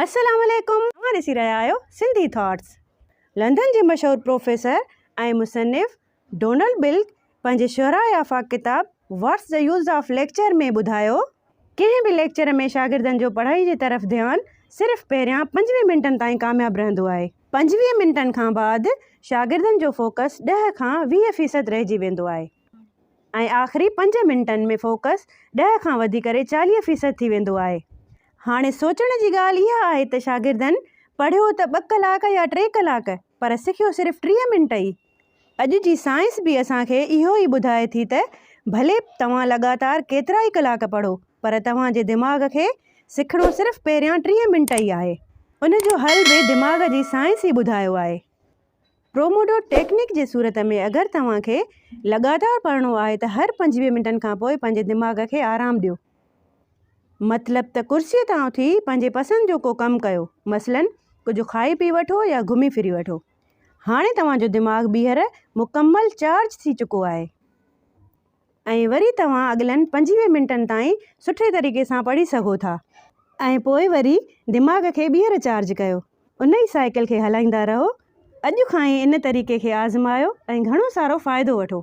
السلام عليڪم اوهان ڏسي رهيا آهيو سنڌي ٿاٽس. لنڊن جي مشهور پروفيسر ۽ مصنف ڊونلڊ بلڪ پنهنجي شهره آفاق ڪتاب what's the use of lecture ۾ ٻڌايو، ڪنهن به ليڪچر ۾ شاگردن جو پڙهائي جي طرف ڌيان صرف پهريان 25 منٽن تائين ڪامياب رهندو آهي. 25 منٽن کان بعد شاگردن جو فوڪس ڏهه کان 20 فيصد رهجي ويندو آهي. ۽ آخري پنج منٽن ۾ فوڪس ڏهه کان وڌي ڪري 40 فيصد ٿي ويندو آهي. هاڻي سوچڻ جي ڳالهه اها آهي ته شاگردن پڙهيو ته ٻه ڪلاڪ يا ٽي ڪلاڪ پر سکيو صرف 30 منٽ ئي. اڄ جي سائنس به اسان کي اهو ئي ٻڌائي ٿي ته ڀلي توهان لڳاتار ڪيترائي ڪلاڪ پڙهو پر توهان جي دماغ کي سکڻو صرف پهريان 30 منٽ ئي آهي. ان جو حل به دماغ جي سائنس ئي ٻڌايو آهي. پروموڊو ٽيڪنڪ جي صورت ۾ اگر توهان کي لڳاتار پڙهڻو آهي ته هر 25 منٽن کان پوء پنهنجي دماغ کي آرام ڏيو. مطلب ته ڪرسيء تان اٿي پنهنجي پسند جو ڪو ڪم ڪيو، مثلاً ڪجهه کائي پي وٺو يا گهمي ڦري وٺو. هاڻي توهان جو دماغ ٻيهر مڪمل چارج ٿي چڪو آهي. ۽ وري توهان اڳلن 25 منٽن تائين سٺي طريقي سان پڙهي سگهو ٿا ۽ پوء وري دماغ کي ٻيهر چارج ڪيو. ان ئي سائيڪل کي هلائيندا رهو. اڄ کان ئي ان طريقي کي آزمايو ۽ گهڻو سارو فائدو وٺو.